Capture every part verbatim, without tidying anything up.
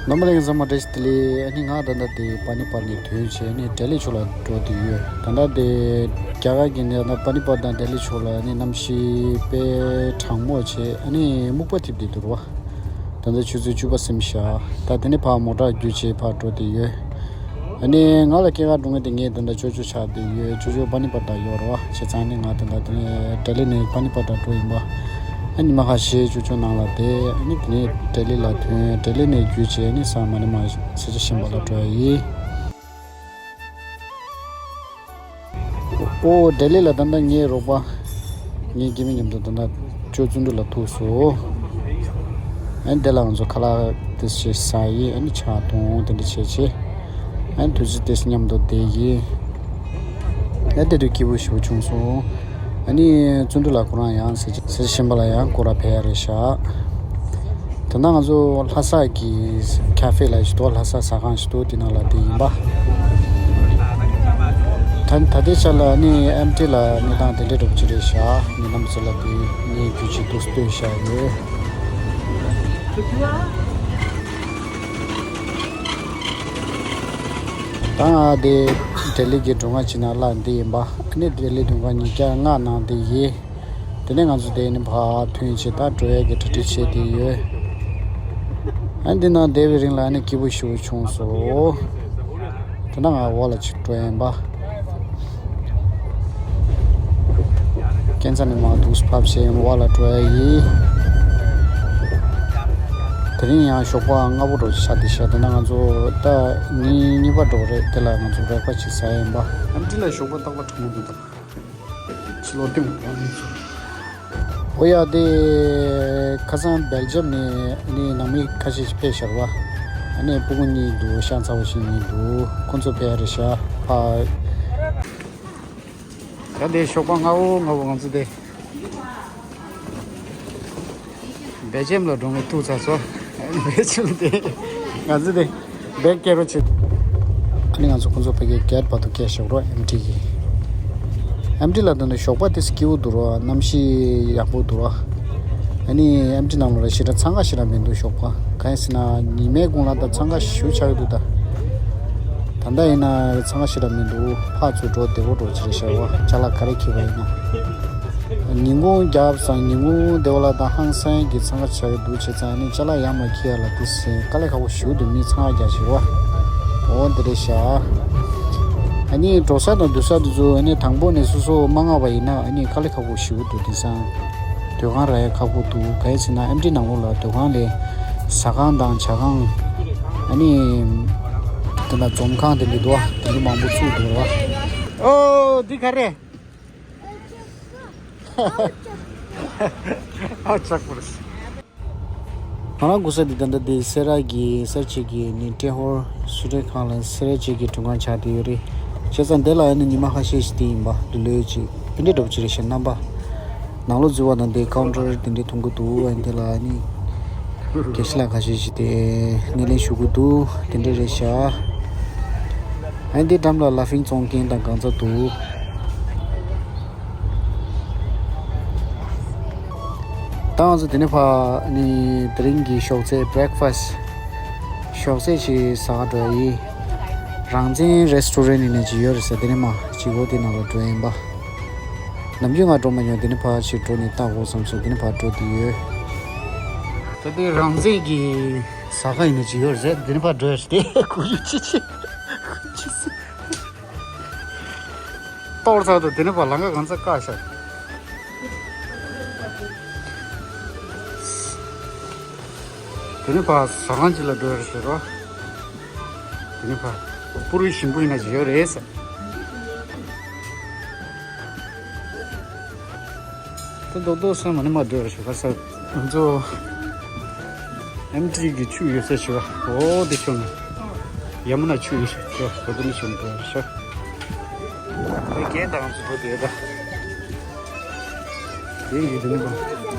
རྣམ་པ་ལྷན་རྒྱས་ཚང་མ་བཀྲ་ཤིས་བདེ་ལེགས། ཨ་ནི་ང་ད་ལྟ་དེ་པ་ནི་པར་ནས་ཐོན་བྱས་ནས་ལྡི་ལི་ཕྱོགས་ལ་འགྲོ་བསྡད་ཡོད། ད་ལྟ་དེ་རྒྱ་གར་གྱི་ནས་ད་པ་ནི་པར་དང་ལྡི་ལི་ཕྱོགས་ལ་ནི་གནམ་གཤིས་དཔེ་གྲང་མོ་བྱས། ཨ་ནི་སྨུག་པ་འཐིབས་བསྡད་འདུག་ར། ད་ལྟ་ཆུ་ཚོད་བཅུ་པ་ཟིན་བཞག་ད་དེ་ནས་ཕར་མོ་ཊ་བརྒྱུད་བྱས་ཕར་འགྲོ་བསྡད་ཡོད། ཨ་ནི་ང་ལ་སྐྱེས་སྐར་སྒྲུབ་མཁན་དེ་ངས་ད་ལྟ་ཅོ་ཅོ་ཆགས་བསྡད་ཡོད། ཅོ་ཅོ་པ་ནི་པར་དང་ཡོད་རེད་བ། བྱས་ཙང་ནི་ང་ད་ལྟ་དེ་ནས་ལྡི་ལི་ནས་པ་ནི་པར་དང་འགྲོ་ཡིན་པ། ཨ་ཉི་མ་ཁ་ཤས་ཅོ་ཅོ་ནང་ལ་བསྡད། ཨ་ནི་དེ་ནས་ལྡི་ལི་ལ་ཐོན། ལྡི་ལི་ནས་བརྒྱུད་བྱས་ནི་ས་མ་ནི་མ་ས་ཆ་གཞན་པ་ལ་འགྲོ་ཡ་ཡིན། ཨོ་ལྡི་ལི་ལ་ད་ལྟ་ངའི་རོགས་པ་ངའི་སྐྱེ་དམན་མཉམ་དུ་ད་ལྟ་ཅོ་བརྩོན་འགྲུས་ལ་ཐུག་སོང་། ཨ་ནི་དེ་ལ་ང་ཚོ་ཁ་ལག་དེ་བྱས་ཟ་ཡིན། ཨ་ནི་ཕྱག་དང་དེ་འདྲ་བྱས་བྱས། ཨ་ནི་དུས་ཚོད་དེ་མཉམ་དུ་བསྡད་ཡིན། ཨ་དེ་དུས་སྐྱིད་པོ་ཞེ་པོ་བྱུང་སོང་། ཨ་ནི་བརྩོན་འགྲུས་ལགས་ཁོ་རང་ཡང་ས་ཆ་ས་ཆ་གཞན་པ་ལ་ཡང་སྐོར་ར་ཕེབས་ཡ་རེད་ཤག་ད་ལྟ་ང་ཚོ་ལྷ་ས་གི་ཁ་ཧྥེ་ལ་ཞིག་འདུག་ལྷ་ས་ཟ་ཁང་ཞིག་འདུག་དེ་ནང་ལ་བསྡད་ཡིན་པ། ད་ད་ལྟའི་ཆ་ལ་ནི་ཨེམ་ཊི་ལ་གནས་སྟངས་དེ་འདྲ་འདྲ་པོ་ཅིག་རེད་ཤག་ངའི་རྣམ་པ་ཚོ་ལ་དེ་ངས་རྒྱུས་ཅིག་འདུག་སྟོན་བཞག་ཡོད། ད་ང་དེ་ལྡི་ལི་གི་མགྲོན་ཁང་ཅིག་ནང་ལ་བསྡད་ཡིན་པ། ཨ་ནི་ལྡི་ལི་མགྲོན་ཁང་ཉིས་བརྒྱ་ལྔ་ནང་བསྡད་ཡིན། དེ་ནས་ང་ཚོ་དེ་ནི་ཕར་ཐོན་བྱས་ད་འགྲོ་ཡས་ཀྱི་གྲ་སྒྲིག་བྱས་བསྡད་ཡོད། ཨ་འདི་ནང་བསྡད་པའི་རིང་ལ་ཨ་ནི་སྐྱིད་པོ་ཞེ་པོ་བྱུང་སོང་། དེ་ནས་ང་འོག་ལ་ཅིག་འགྲོ་ཡིན་པ། སྐས་འཛེགས་ནས་མར་འདུག་སེ་ཕབ་བྱས་འོག་ལ་འགྲོ་ཡ་ཡིན། དེ་རིང་ཡང་ཞོགས་པ་སྔ་པོ་འདྲ་ཅིག་ཆགས་བསྡད་ཤག་དེ་ནས་ང་ཚོ་ད་ཉིན་གཉིས་པ་འདྲ་པོ་རེད། དེ་ལ་ང་ཚོ་བྷི་རེག་ཕ་སི་ཅིག་ཟ་ཡིན་པ། ཨེམ་ཊི་ལ་ཞོགས་པ་རྟག་པར་གྲང་མོ་འདུག་ད། ཕྱི་ལོགས་སྟོན་དགོས་རེད། ཨོ་ཡ་དེ་ཁ་སང་སྦེལ་ཇམ་ནས་ནི་ནང་མི་ཁ་ཤས་ཤིག་ཕེབས་ཤག་པ། ཨ་ནི་སྤུ་གུ་གཉིས་འདུག་ཤ་ཚ་པོ་ཞིག་གཉིས་འདུག་ཁོང་ཚོ་ཕེབས་རེད་ཤག་ཕ། ད་དེ་ཞོགས་པ་སྔ་པོ་སྔ་པོ་ང་ཚོ་དེ། སྦེལ་ཇམ་ལ་འགྲོ་མཁན་ཐུག་ཚར་སོང་། སྦེལ་ཇམ་དེ་ང་ཚོ་དེ་བེག་སྐྱེལ་རོགས་བྱེད། ཨ་ནི་ང་ཚོ་ཁོང་ཚོ་ཕ་གིའི་གེ་ཊི་བར་དུ་བསྐྱལ་བཞག་རོགས། ཨེམ་ཊི་གི་ཨེམ་ཊི་ལ་ད་ནི་ཞོགས་པ་དེ་སྐྱིད་པོ་འདུག་རོགས། གནམ་གཤིས་ཡག་པོ་འདུག་རོགས། ཨ་ནི་ཨེམ་ཊི་ནང་ལོགས་ལ་ཞེ་དྲག་འཚང་ཁ་ཞེ་དྲག་མི་འདུག་ཞོགས་པ། གང་ཡིན་ཟེར་ན་ཉི་མའི་གུང་ལ་ད་འཚང་ཁ་ཞེ་པོ་ཆགས་ཀྱི་འདུག་ད། ད་ལྟ་ཡིན་ན་འཚང་ཁ་ཞེ་དྲག་མི་འདུག་ཕར་ཚུར་འགྲོ་བདེ་པོ་འདྲ་པོ་ཅིག་རེད་ཤག་པ། ཅ་ལག་ག་རེ་འཁྱེར་བ་ཡིན་ན། ཉིན་གུང་རྒྱབ་ཙང་ཉིན་གུང་དེ་བ་ལ་ད་ཧང་སང་གི་འཚང་ཁ་ཆགས་ཀྱི་འདུག་བྱས་ཙང་ནི་ཅ་ལག་ཡར་མར་འཁྱེར་ཡ་ལ་དེ་ཟེར་དཀའ་ལས་ཁག་པོ་ཞེ་པོ་འདུག་མི་འཚང་ཁ་རྒྱག་བྱེད་པ། འོ་འདི་རེད་ཤག་ཨ་ནི་འགྲོ་ས་དང་སྡོད་ས་དེ་ཚོ་ཨ་ནི་དང་པོ་ནས་སོ་སོ་མ་མངགས་པ་ཡིན་ན་ཨ་ནི་དཀའ་ལས་ཁག་པོ་ཞེ་པོ་འདུག་དེང་སང་སྡོད་ཁང་རག་ཡ་ཁག་པོ་འདུག་གང་ཡིན་ཟེར་ན་ཨེམ་ཊི་ནང་ལོགས་ལ་སྡོད་ཁང་ལས་ཟ་ཁང་དང་ཇ་ཁང་། ཨ་ནི་དེ་ལ་འཛོམས་ཁང་དེ་འདྲ་འདུག་པ། དེ་འདྲ་མང་པོ་བཙུགས་འདུག་པ། ཨོ་འདི་ག་རེ། ཨ་ཅག་པོ་རེད། ང་རང་སྐུ་ས་འདི་ད་ལྟ་འདི་སེ་ར་གི་སེར་བྱེས་ཀྱི་ནི་ཏྲེ་ཧོར་སུ་ཏྲེ་ཁང་ལ་སེ་ར་བྱེས་ཀྱི་མགྲོན་ཁང་ཆགས་བསྡད་ཡོད་རེད། བྱས་ཙང་འདི་ལ་ཨ་ནི་ཉི་མ་ཁ་ཤས་ཤིག་བསྡད་ཡིན་པ། ལོ་ལོན་ཅིག་དེ་འདྲ་འདྲ་པོ་ཅིག་རེད་ཤག་རྣམ་པ། ནང་ལོགས་འཛུལ་བ་དང་དེ་ཀའུན་ཊར་དེ་འདྲ་མཐོང་གི་འདུག་ཨ་ནི་དེ་ལ་ཨ་ནི་དགེ་བཤེས་ལགས་ཁ་ཤས་ཤིག་དེ་སྣེ་ལེན་ཞུ་གི་འདུག་དེ་འདྲ་རེད་ཤག་ཨ་ནི་དེ་འགྲམ་ལ་ལ་ཕིང་བཙོང་མཁན་དང་གང་ཚ་འདུག་ད་ང་ཚོ་དེ་ནས་ཕར་ནི་དེ་རིང་གི་ཞོགས་ཟས་བྷི་རེག་ཕ་སི་ཞོགས་ཟས་ཞིག་ཟ་ག་འགྲོ་ཡ་ཡིན། རང་བཙན་རེ་སི་ཊོ་རན་ནི་ནས་ཅིག་ཡོད་རེད་ཟེར། དེ་ནས་མར་ཅིག་འོ་དེ་ནང་ལ་འགྲོ་ཡ་ཡིན་པ། ནམ་རྒྱུན་ང་འགྲོ་མ་མྱོང་། དེ་ནས་ཕར་ཅིག་འགྲོ་ནས་ལྟ་དགོས་བསམ་སོང་། དེ་ནས་ཕར་འགྲོ་བསྡད་ཡོད། ད་དེ་རང་བཙན་གྱི་ཟ་ཁང་ཡིན་ན་ཅིག་ཡོད་རེད་ཟེར། དེ་ནས་ཕར་འགྲོ་ཡ་རེད། དེ་ཁུ་ཡུ་ཅི་ཅི་ཅི་སི། གཏོར་ཚར་དུས་དེ་ནས་ཕར་ལམ་ཁ་གང་ཚ་བཀག་ཤག་དེ་ནས་ཕར་ཟ་ཁང་ཅིག་ལ་འགྲོ་ཡ་རེད་ཟེར་རོ། དེ་ནས་ཕར་སྤུ་རིས་ཞིམ་པོ་ཡིན་ན་ཅིག་ཡོད་རེད་ཟེར། ད་རྡོག་རྡོག་སེམས་མ་ནི་མ་སྡོད་རེད་ཞུ་ག་ས། ང་ཚོ་ཨེམ་ཊི་གི་ཆུ་ཡོད་ས་ཞུ་ག་འོ་དེ་ཆུ་ནི་ཡ་མུ་ན་ཆུ་ཡོད་ས་ཞུ་ག་འོ་དེ་ནི་ཆུ་ནི་འགྲོ་ཡ་ཞུ། དེ་རྒན་དང་ང་ཚོ་འགྲོ་དེ་ད། དེ་ཡི་དེ་ནི་མ་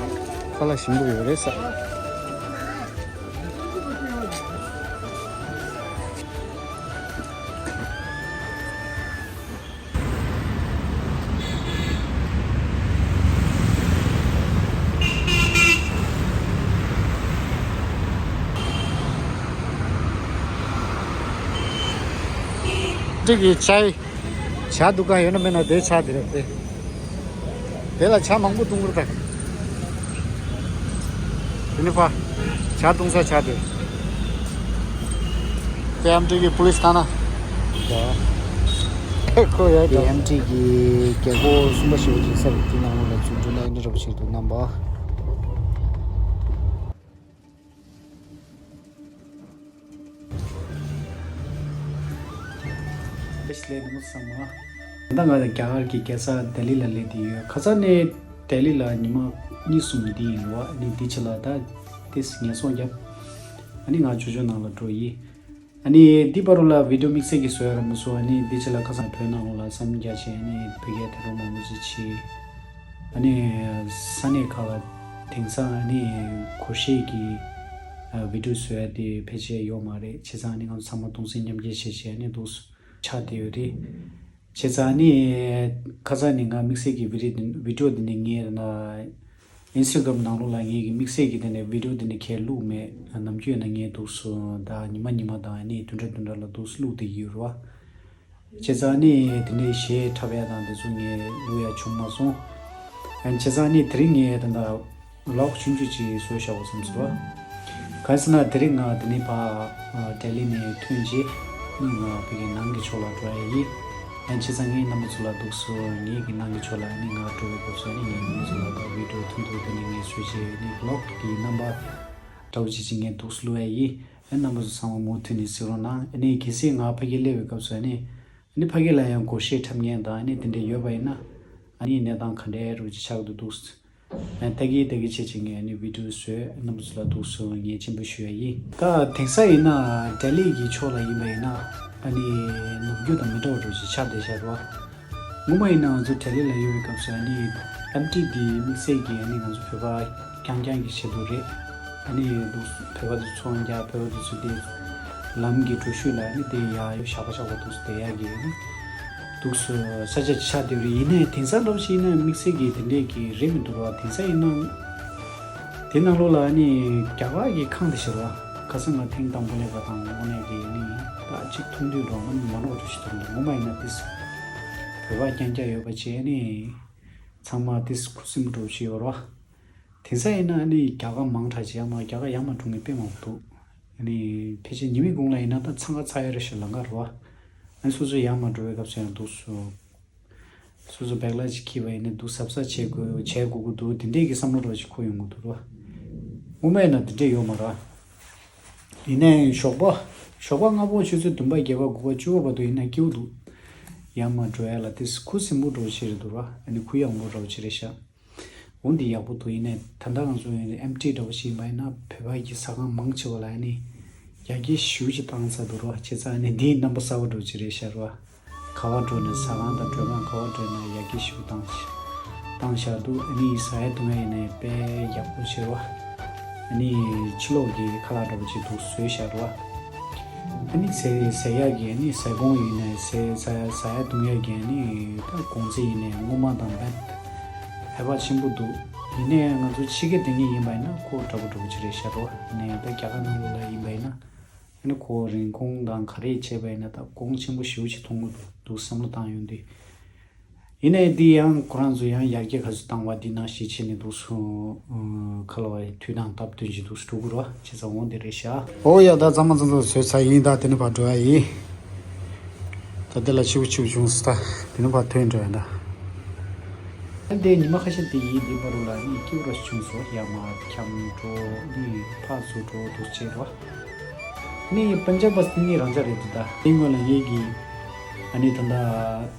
ཁ་ལག་ཞིམ་པོ་ཡོད་རེད་ས། ཏི་གི་ཅའི། ཇ་འདུ་ཁང་ཡོད་ན་མེད་ན་དེ་ཇ་དེ་རེད་དེ། དེ་ལ་ཇ་མང་པོ་བཏུང་གི་རེད་ད། དེ་ནི་ཕ། ཇ་བཏུང་ས་ཇ་དེ། དེ་ཨེམ་ཊི་གི་པུ་ལིས་ཐ་ན། ཁོ་ཡོད་དེ་ཨེམ་ཊི་གི་རྒྱལ་སྒོ་གསུམ་པ་ཞེས་པ་ཅིག་ས་རེད། དེ་ནང་ལོགས་ལ་འཛུལ་འགྲོ་ན་ཨེ་འདྲ་འདྲ་པོ་ཞིག་འདུག་རྣམ་པ། བཀྲ་ཤིས་བདེ་ལེགས་ནི་མོ་ཚང་མ། ད་ང་རྒྱ་གར་གྱི་རྒྱལ་ས་ལྡི་ལི་ལ་སླེབས་བསྡད་ཡོད། ཁ་སང་ནས་ལྡི་ལི་ལ་ཉི་མ་གཉིས་གསུམ་འདི་ཡིན་རེད་བ། ཨ་ནི་འདི་ཕྱི་ལ་ད་ཏིས་ངལ་གསོ་བརྒྱབ། ཨ་ནི་ང་ཇོ་ཇོ་ནང་ལ་འགྲོ་ཡིན། ཨ་ནི་འདི་བར་དུ་ལ་བི་ཌིའོ་དམིགས་བསལ་གྱི་བཟོ་ཡ་ར་མ་བཟོ། ཨ་ནི་འདི་ཕྱི་ལ་ཁ་སང་བོད་ནང་ལོགས་ལ་བསམ་རྒྱ་ཆེ། ཨ་ནི་བོད་སྐད་དེ་རོ་མང་པོ་ཅིག་བྱས། ཨ་ནི་ས་གནས་ཁག་ལ་དེང་སང་ཨ་ནི་སྒོར་གཞས་ཀྱི་ཨ་བི་ཌིའོ་བཟོ་ཡ་དེ་ཕལ་ཆེར་ཡོད་མ་རེད། བྱས་ཙང་ཨ་ནི་ང་ཚོ་ཚང་མ་གདུང་སེམས་མཉམ་སྐྱེད་བྱས་བྱས་ཨ་ནི་འདུག་ཆགས་བསྡད་ཡོད་རེད། བྱས་ཙང་ཨ་ནི་ཁ་སང་ནི་ང་དམིགས་བསལ་གྱི་བི་ཌིའོ་དེ་བི་ཌིའོ་དེ་ནི་ངའི་ཨིན་སི་ཊ་གྷ་རམ་ནང་ལོགས་ལ་ངེད་ཀྱི་དམིགས་བསལ་གྱི་དེ་ནས་བི་ཌིའོ་དེ་ནས་ཁས་བླུགས་མེད། ནམ་རྒྱུན་ན་ངས་འདུག་སུ་ད་ཉི་མ་ཉི་མ་དང་ཨ་ནི་བདུན་ཕྲག་བདུན་ཕྲག་ལ་འདུག་སུ་བླུགས་བསྡད་ཡོད་རེད་བ། བྱས་ཙང་ཨ་ནི་དེ་འདྲའི་གཞས་འཁྲབ་ཡ་དང་དེ་ཚོ་ངས་བླུགས་ཡ་བྱུང་མ་སོང་། བྱས་ཙང་ཨ་ནི་དེ་རིང་ངས་ད་ལྟ་ཝི་ལོག་ཆུང་ཆུང་ཅིག་བཟོས་བཞག་པ་བསམ་སོང་བ། གང་ཟེར་ན་དེ་རིང་ང་དེ་ནས་ཕར་ལྡི་ལི་ནས་ཐོན་རྗེས་ནི་ང་ཕ་གི་ནང་གི་ཕྱོགས་ལ་འགྲོ་ཡ་ཡིན། ཡང་བྱས་ཙང་ངའི་རྣམ་པ་ཚོ་ལ་འདུག་སུ་ངེད་ཀྱི་ནང་གི་ཕྱོགས་ལ་ནི་ང་འགྲོ་བའི་སྐབས་སུ་ནི་ངའི་རྣམ་པ་ཚོ་ལ་ད་བི་ཌིའོ་ཐུང་ཐུང་དེ་ནི་ངས་བཟོས་བྱས་ནི་ཝི་ལོག་གི་རྣམ་པ་འདྲ་བོ་ཅིག་ཅིག་ངས་འདུག་སུ་བླུགས་ཡ་ཡིན། ཨ་རྣམ་པ་ཚོ་ཚང་མ་མུ་མཐུད་ནས་གཟིགས་རོགས་གནང་། ཨ་ནི་གལ་སྲིད་ང་ཕ་གི་སླེབས་པའི་སྐབས་སུ་ནི་ཨ་ནི་ཕ་གི་ལ་ཡང་སྒོར་གཞས་འཁྲབ་མཁན་དང་ཨ་ནི་དེ་འདྲ་ཡོད་པ་ཡིན་ན་ཨ་ནི་གནས་སྟངས་ག་འདྲའི་རུ་ཅིག་ཆགས་འདུག་འདུག་ཨ་ནི་ལྟ་གི་ལྟ་གི་བྱེད་ཅིག་ངས་ཨ་ནི་བི་ཌིའོ་བཟོས། རྣམ་པ་ཚོ་ལ་འདུག་སུ་ངས་སྤྱན་འབུལ་ཞུ་ཡ་ཡིན། ད་དེང་སང་ཡིན་ན་ལྡི་ལི་གི་ཕྱོགས་ལ་ཡིན་པ་ཡིན་ན་ཨ་ནི་ནམ་རྒྱུན་དང་མི་འདྲ་བ་འདྲ་བོ་ཞིག་ཆགས་བསྡད་ཤག་རེད་བ། སྔོན་མ་ཡིན་ན་ང་ཚོ་ལྡི་ལི་ལ་ཡོད་པའི་སྐབས་སུ་ཨ་ནི་ཨེམ་ཊི་འདི་དམིགས་བསལ་གྱིས་ཨ་ནི་ང་ཚོ་བོད་པ་རྐྱང་རྐྱང་གི་ཆེད་དུ་རེད། ཨ་ནི་འདུག་བོད་པ་ཚོ་ཚོང་རྒྱག་བོད་པ་ཚོ་དེ་ལམ་གྱི་འགྲུལ་བཞུད་ལ་ཨ་ནི་དེ་ཡ་ཞག་པ་ཞག་པ་འདུག་བསྡད་ཡ་གི་ཨ་ནི་འདུག་ས་ཆ་ཆགས་བསྡད་རེད། ཡིན་ནའི་དེང་སང་འདྲ་བོ་ཞིག་ཡིན་ན་དམིགས་བསལ་གྱིས་དེ་འདྲས་ཀྱི་རེད་མི་འདུག་ར། དེང་སང་ཡིན་ན་དེ་ནང་ལོགས་ལ་ཨ་ནི་རྒྱ་གར་གྱི་ཁང་དེ་ཤར་བ་ཁ་སང་ང་ཐེངས་དང་པོ་སླེབས་པ་དང་དངོས་གནས་ཀྱི་ཨ་ནི་ད་གཅིག་མཐོང་དུས་འགྲོ་ན་མ་ནོར་འགྲོ་ཞིག་འདུག་ངོ་མ་ཡིན་ན་ཏིས་བོད་པ་རྐྱང་རྐྱང་ཡོད་པ་བྱས་ཨ་ནི་ཚང་མ་ཏིས་ཁུ་སིམ་འགྲོ་ཞིག་ཡོད་ར། དེང་སང་ཡིན་ན་ཨ་ནི་རྒྱ་གར་མང་དྲགས་ཅིག་ཡར་མར་རྒྱ་གར་ཡར་མར་འགྲོ་མཁན་དཔེ་མང་པོ་འདུག་ཨ་ནི་ཕལ་ཆེར་ཉི་མའི་གུང་ལ་ཡིན་ན་ད་འཚང་ཁ་ཚ་ཡ་རེ་ཞིག་ལང་ག་རེད་བ། ཨ་ནི་སོ་སོ་ཡར་མར་འགྲོ་བའི་སྐབས་སུ་ཡང་འདུག་སུ། སོ་སོ་བེག་ལ་ཅིག་འཁྱེར་བ་ཡིན་ན་འདུག་གཟབ་གཟབ་བྱེད་དགོས་བྱེད་དགོས་ཀྱི་འདུག་དེ་འདྲས་ཀྱི་བསམ་བློ་འདྲ་བ་ཞིག་འཁོར་ཡོང་གི་འདུག་ར། སྔོན་མ་ཡིན་ན་དེ་འདྲས་ཡོད་མ་རེད། ཡིན་ནའི་ཞོགས་པ་ཞོགས་པ་སྔ་པོ་ཆུ་ཚོད་བདུན་པ་བརྒྱད་པ་དགུ་པ་བཅུ་པ་བར་དུ་ཡིན་ན་སྐྱིད་པོ་འདུག་ཡར་མར་འགྲོ་ཡ་ལ་ཏིས་ཁུ་སིམ་པོ་འདྲ་བོ་ཞིག་རེད་འདུག་ར། ཨ་ནི་ཁུ་ཡངས་པོ་འདྲ་བོ་ཞིག་རེད་ཤག་འོ་འདི་ཡག་པོ་འདུག་ཡིན་ནའི་ད་ལྟ་ང་ཚོ་ཨེམ་ཊི་འདྲ་བོ་ཞིག་ཡིན་པ་ཡིན་ན་བོད་པ་གི་ཟ་ཁང་མང་ཆེ་བ་ལ་ཨ་ནི་ཡར་རྒྱས་ཞེ་པོ་ཅིག་བཏང་ཚར་འདུག་ར། བྱས་ཙང་ཨ་ནི་འདིའི་རྣམ་པ་གསར་པ་འདྲ་བོ་ཅིག་རེད་ཤག་ར། ག་པར་འགྲོ་ནས་ཟ་ཁང་དང་མགྲོན་ཁང་ག་པར་འགྲོ་ན་ཡར་རྒྱས་ཞེ་པོ་བཏང་བཏང་བཞག་འདུག་ཨ་ནི་ཟ་ཡ་བཏུང་ཡ་ཡིན་ནའི་དཔེ་ཡག་པོ་བྱས་ར། ཨ་ནི་ཕྱི་ལོགས་ཀྱི་ཁ་ལག་འདྲ་བོ་ཅིག་འདུག་བཟོས་བཞག་ར། ཨ་ནི་ཟས་ཟས་ཡག་གི་ཨ་ནི་ཟས་གོང་ཡིན་ནའི་ཟས་ཟ་ཟ་ཡག་བཏུང་ཡག་གི་ཨ་ནི་ད་གོང་ཚད་ཡིན་ནའི་སྔོན་མ་དང་རྦད་ཧེ་བག་ཆེན་པོ་འདུག་ཡིན་ནའི་ང་ཚོ་ཕྱི་རྒྱལ་སྡོད་མཁན་ཡིན་པ་ཡིན་ན་ཁོ་འདྲ་པོ་འདྲ་པོ་ཅིག་རེད་ཤག་རོ། ཨ་ནི་ད་རྒྱ་གར་ནང་ལོགས་ལ་ཡིན་པ་ཡིན་ན་ཨ་ནི་ཁོ་རིན་གོང་དང་ག་རེ་བྱས་པ་ཡིན་ན་ད་གོང་ཆེན་པོ་ཞེ་པོ་ཅིག་མཐོང་གི་འདུག་འདུག་བསམ་བློ་བཏང་ཡོང་དུས། ཡིན་ནའི་འདི་ཡང་ཁོ་རང་ཚོ་ཡང་ཡར་རྒྱས་ག་ཚོད་བཏང་བ་འདི་ནང་བཞིན་བྱས་ནས་འདུག་སོང་། ཁ་ལོ་བའི་དུས་དང་སྟབས་བསྟུན་གྱི་འདུག་སུ་འགྲོ་དགོས་རོ་བྱས་ཙང་འོང་དེ་རེད་ཤག་ཨོ་ཡ་ད་ཚང་མ་ཚང་ཚང་བཟོས་ཚར་ཡིན། ད་དེ་ནས་ཕར་འགྲོ་ཡ་ཡིན། ད་དེ་ལ་ཆིབས་ཆིབས་བྱུང་སོང་། ད་དེ་ནས་ཕར་ཐོན་འགྲོ་ཡ་ད། ད་འདི་ཉི་མ་ཁ་ཤས་དེ་ཡིན་འདི་མ་རུ་ལ་ནི་སྐྱིད་པོ་ར་བྱུང་སོང་། ཡར་མར་འཁྱམ་འགྲོ་ནི་ཕར་ཚུར་འགྲོ་འདུག་བྱས་རོ། ནི་པན་ཇབ་བ་སི་ནི་རང་ཅག་རེད་འདུག་ད་དེ་སྔོན་ལ་ངེད་ཀྱིས་ཨ་ནི་ད་ལྟ་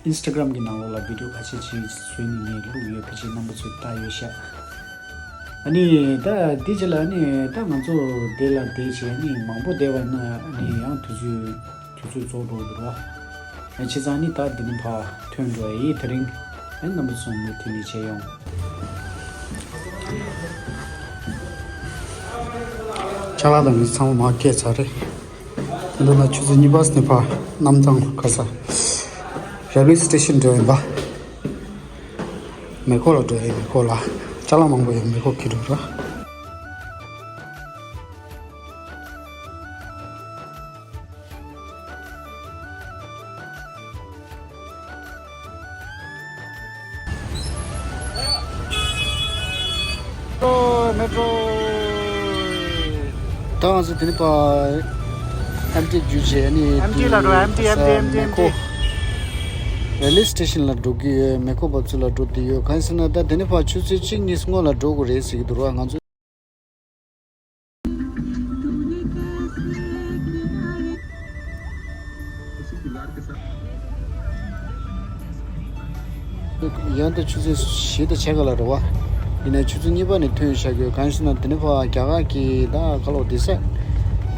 ཨིན་སི་ཊ་གྷ་རམ་གྱི་ནང་ལོགས་ལ་བི་ཌིའོ་ཁ་ཤས་ཅིག་བཟོས་ནས་ངས་བླུགས་ཡོད། ཕལ་ཆེར་རྣམ་པ་ཚོས་ལྟ་ཡོད་ཤག་ཨ་ནི་ད་དེ་རྗེས་ལ་ཨ་ནི་ད་ང་ཚོ་དེ་ལ་བསྡད་བྱས་ཨ་ནི་མང་པོ་བསྡད་པ་ན་ཨ་ནི་ཡང་དུས་ཚོད་དུས་ཚོད་རྫོགས་འགྲོ་འདུག་ར། ཨ་བྱས་ཙང་ནི་ད་འདི་ནས་ཕར་ཐོན་འགྲོ་ཡ་ཡིན། དེ་རིང་ཨ་རྣམ་པ་ཚོ་མུ་མཐུད་ནས་བྱས་ཡོང་། ཅ་ལག་དང་མི་ཚང་མ་མར་སྐྱེལ་ཚར་རེད། དེ་འདྲ་ན་ཆུ་ཚོད་གཉིས་པ་ནས་ཕར་གནམ་ཐང་ག་ས་རེལ་ཝེ་སི་ཊེ་ཤན་འགྲོ་ཡིན་པ། མེ་འཁོར་ལ་འགྲོ་ཡིན། མེ་འཁོར་ལ་ཅ་ལག་མང་པོ་ཡོད། མེ་འཁོར་འཁྱེར་འགྲོ་ར། ད་ང་ཚོ་དེ་ནི་པ་ཨེམ་ཊི་བརྒྱུད་བྱས་ནི་ཨེམ་ཊི་ལ་འགྲོ། ཨེམ་ཊི་ཨེམ་ཊི་ཨེམ་ཊི་ཨེམ་ཊི། མེ་ཀོ་རེལ་ཝེ་སི་ཊེ་ཤན་ལ་འགྲོ་གི་ཡོད། མེ་ཀོ་བབས་ཚུལ་ལ་འགྲོ་བསྡད་ཡོད། གང་ཡིན་ཟེར་ན་ད་དེ་ནི་པ་ཆུ་ཚོད་གཅིག་གཉིས་སྔོན་ལ་འགྲོ་དགོས་རེད་ཟེར་གི་འདུག་ར། ང་ཚོ། ཡང་ད་ཆུ་ཚོད་བཞི་དང་ཕྱེད་ཀ་ལ་རེད་བ། ཡིན་ན་ཆུ་ཚོད་གཉིས་པ་ནས་ཐོན་ཤག་གི། གང་ཡིན་ཟེར་ན་དེ་ནི་ཕར་རྒྱ་གར་གྱི་ད་ག་ལོ་དེ་ས།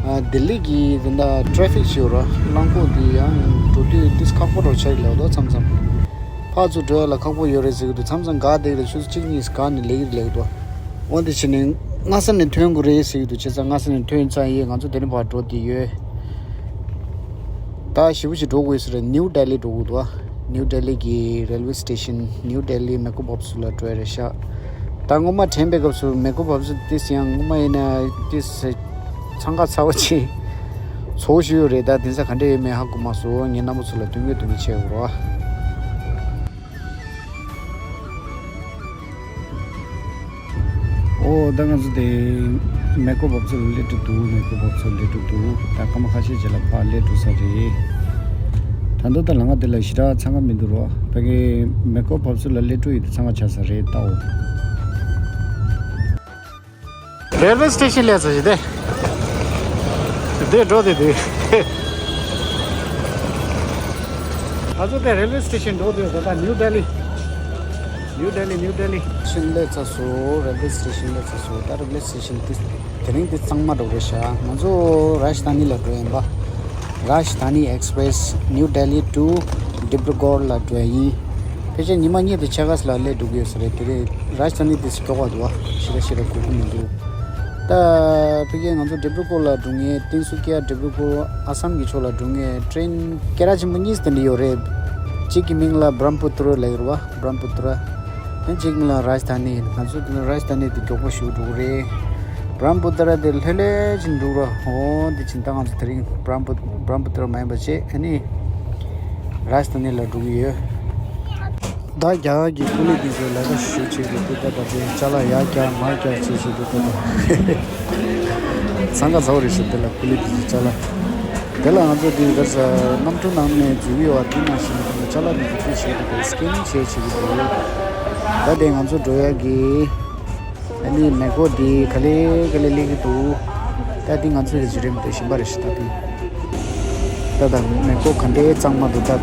ལྡི་ལི་གི་དེ་འདྲ་ཊེ་ཕིག་ཅིག་ཡོད་ར། རླངས་འཁོར་དེ་ཡང་འགྲོ་དུས་ཏིས་ཁག་པོ་རོ་ཆགས་ལ་འདུག་མཚམས་མཚམས། ཕར་ཚུར་འགྲོ་ཡ་ལ་ཁག་པོ་ཡོད་རེད་ཟེར་གི་འདུག་མཚམས་མཚམས་འགག་བསྡད་ཀྱི་རེད། ཆུ་ཚོད་གཅིག་གཉིས་འགག་ནས་ལེགས་ཀྱི་ལེགས་འདུག་འོ་དེ་བྱས་ནས་སྔ་ས་ནས་ཐོན་དགོས་རེད་ཟེར་གྱི་འདུག་བྱས་ཙང་སྔ་ས་ནས་ཐོན་ཚར་ཡིན། ང་ཚོ་དེ་ནས་ཕར་འགྲོ་བསྡད་ཡོད། ད་ཞེ་པོ་ཅིག་འགྲོ་དགོས་ཟེར་རེད། ནིའུ་ལྡི་ལི་འགྲོ་དགོས་འདུག་ནིའུ་ལྡི་ལི་གི་རེལ་ཝེ་སི་ཊེ་ཤན། ནིའུ་ལྡི་ལི་མེ་ཀོ་བབས་ཚུལ་ལ་འགྲོ་ཡ་རེད་ཤག་ད་སྔོན་མ་དྲན་པའི་སྐབས་སུ་མེ་ཀོ་བབས་ཚུལ་ཏིས་ཡང་སྔོན་མ་ཡིན་ན་ཏིས་འཚང་ཁ་ཚ་བོ་ཅིག་ཚོགས་ཞུ་ཡོད་རེད། ད་དེང་སང་ག་འདྲ་ཡོད་མེད་ཧ་གོ་མ་སོང་། ངའི་རྣམ་པ་ཚོ་ལ་སྟོན་གི་སྟོན་གི་བྱས་ཡོད་རོགས། ཨོ་ད་ང་ཚོ་དེ་མེ་ཀོ་བབས་ཚུལ་ལ་སླེབས་འགྲོ་འདུག་མེ་ཀོ་བབས་ཚུལ་ལ་སླེབས་འགྲོ་འདུག་ད་སྐར་མ་ཁ་ཤས་རྗེས་ལ་ཕར་སླེབས་འགྲོ་ས་རེད། ད་ལྟ་ད་ལམ་ཁ་དེ་ལ་ཞེ་དྲག་འཚང་ཁ་མི་འདུག་རོགས། ཕ་གི་མེ་ཀོ་བབས་ཚུལ་ལ་སླེབས་འགྲོ་ཡི་དེ་འཚང་ཁ་ཆགས་ས་རེད་ད། ཨོ། རེལ་ཝེ་སི་ཊེ་ཤན་སླེབས་ཚར་ཞིག་དེ། དེ་འགྲོ་དེ་དེ། ང་ཚོ་དེ་རེལ་ཝེ་སི་ཊེ་ཤན་འགྲོ་དེ་ད་ལྟ་ནིའུ་ལྡི་ལི། ནིའུ་ལྡི་ལི་ནིའུ་ལྡི་ལི། ཤན་སླེབས་ཚར་སོང་། རེལ་ཝེ་སི་ཊེ་ཤན་སླེབས་ཚར་སོང་། ད་རེལ་ཝེ་སི་ཊེ་ཤན་དེ་དེ་རིང་དེ་གཙང་མ་འགྲོ་རེད་ཤག་ང་ཚོ་རཱཇ་ཐ་ནི་ལ་འགྲོ་ཡིན་པ། Rajdhani Express, New Delhi to Dibrugarh ལ་འགྲོ་ཡ་ཡིན། ཕལ་ཆེར་ཉི་མ་གཉིས་དང་ཕྱེད་ཀ་ལ་སླེབས་འགྲོ་གི་ཡོད་ས་རེད། དེ་རེད། རཱཇ་ཐ་ནི་དེ་སུ་མགྱོགས་པ་འདུག་བ། ཞེ་དྲག་ཞེ་དྲག་གོ་གི་མི་འདུག་ད་ཕ་གིར་ང་ཚོ་ཌི་བྷྲུ་ཀོར་ལ་འགྲོ་མཁན། ཏིན་སུ་ཀི་ཡ་ཌི་བྷྲུ་ཀོར་ཨ་སམ་གྱི་ཕྱོགས་ལ་འགྲོ་མཁན་ཊེ་རེན་སྐད་གྲགས་ཆེན་པོ་གཉིས་དེ་འདྲ་ཡོད་རེད། གཅིག་གི་མིང་ལ་བྷྲམ་པུ་ཏྲ་ལབ་ཡོད་རེད་བ། བྷྲམ་པུ་ཏྲ། ཡང་གཅིག་མིང་ལ་རཱཇ་ཐ་ནི། ང་ཚོ་དེ་ནས་རཱཇ་ཐ་ནི་དེ་མགྱོགས་པོ་ཞིག་འགྲོ་གི་རེད། བྷྲམ་པུ་ཏྲ་དེ་ལྷོད་ལྷོད་ཅིག་འགྲོ་རོགས། འོ་དེ་ཕྱིན་ད་ང་ཚོ་དེ་རིང་བྷྲམ་པུ་བྷྲམ་པུ་ཏྲ་མ་ཡིན་པ་བྱས། ཨ་ནི་རཱཇ་ཐ་ནི་ལ་འགྲོ་གི་ཡོད། ད་རྒྱ་གར་གྱི་ཀུ་ལི་དེ་ཚོས་ལས་ཀ་ཞུ་བྱེད་ཀྱི་འདུག་ད་ད་དེ་ཅ་ལག་ཡར་རྒྱག་མར་རྒྱག་བྱེད་བྱེད་འདུག་ད་ད་འཚང་ཁ་ཚ་བོ་རེད་ཤག་དེ་ལ་ཀུ་ལི་དེ་ཚོས་ཅ་ལག་དེ་ལ་ང་ཚོ་དེ་ག་ས་གནམ་གྲུ་ནང་ནས་འཛུལ་གྱི་ཡོད་པ། དེ་ནང་བཞིན་ཅ་ལག་དེ་ཚོ་དེ་བྱེད་ཀྱི་འདུག་སི་ཀེན་བྱེད་བྱེད་ཀྱི་འདུག་ད་དེ་ང་ཚོ་འགྲོ་ཡག་གི་ཨ་ནི་མེ་ཀོ་འདི་ག་ལེ་ག་ལེ་སླེབས་ཀྱི་འདུག་ད་འདི་ང་ཚོའི་རེ་ཇི་རེད་མི་འདུག་གཞན་པ་རེད་ཤག་ད་འདི། ད་ད་མེ་ཀོ་ག་འདྲའི་གཙང་མ་འདུག་ད་ད།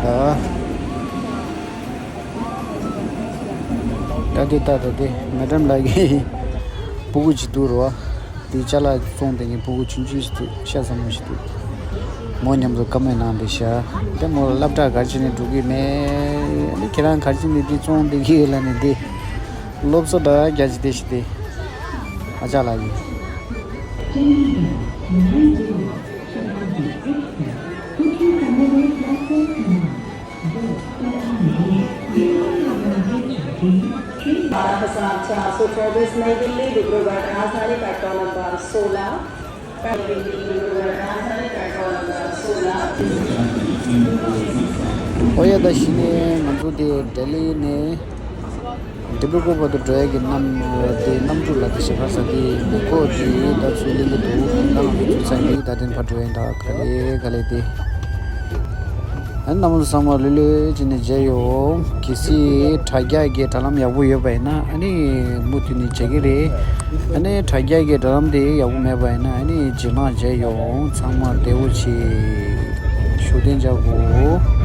ད་འདི་ད་ད་འདི་མེ་ཌམ་ལགས་ཀྱིས་སྤུ་གུ་ཅིག་འདུག་རོ། འདི་ཅ་ལག་བཙོང་བསྡད་མཁན་སྤུ་གུ་ཆུང་ཆུང་ཞིག་འདུག་ཤ་ཚ་མོ་ཞིག་འདུག་མོ་མཉམ་དུ་བཀའ་མོལ་གནང་བསྡད་ཤག་དེ་མོ་ལ་སློབ་གྲྭ་ག་རེ་བྱས་ནས་འགྲོ་གི་མེད། ཨ་ནི་ཁྱེད་རང་ག་རེ་བྱས་ནས་འདི་བཙོང་བསྡད་ཀྱི་ཡོད་ལབ་ནས་འདི། སློབ་གསོ་འདྲ་རྒྱག་ཅིག་དེ་ཞིག་དེ། ཨ་ཅག་ལགས་ཡིན། बारह सात चार सौ चौबीस नई दिल्ली, डिब्रूगढ़ राजधानी प्लेटफॉर्म नंबर सोलह। ཨོ་ཡ། ད་གཞི་ནས་ང་ཚོ་དེ་ལྡི་ལི་ནས་ཌི་བྷི་ཀོ་བར་དུ་འགྲོ་ཡ་གི་གནམ་དེ་གནམ་གྲུ་ལ་དེ་ཞེ་ཁར་ས་དེ་མེ་ཀོ་དེ་ད་ཚུར་ལེན་གི་འདུག་ད་ང་ཚོ་ཚུར་ཚར་ཡིན། ད་དེ་ཕར་འགྲོ་ཡ་ད་ག་ལེ་ག་ལེ་དེ། ཨ་ནི་རྣམ་པ་ཚོ་ཚང་མ་ལྷོད་ལྷོད་བྱས་ནས་མཇལ་ཡོང་། གལ་སྲིད་དྲ་རྒྱ་གི་དྲ་ལམ་ཡག་པོ་ཡོད་པ་ཡིན་ན་ཨ་ནི་མུ་མཐུད་ནས་མཇལ་གི་རེད། ཨ་ནི་དྲ་རྒྱ་གི་དྲ་ལམ་དེ་ཡག་པོ་མེད་པ་ཡིན་ན་ཨ་ནི་རྗེས་མ་མཇལ་ཡོང་། ཚང་མ་བདེ་པོ་བྱེད། བཞུགས་གདན་འཇགས་དགོས།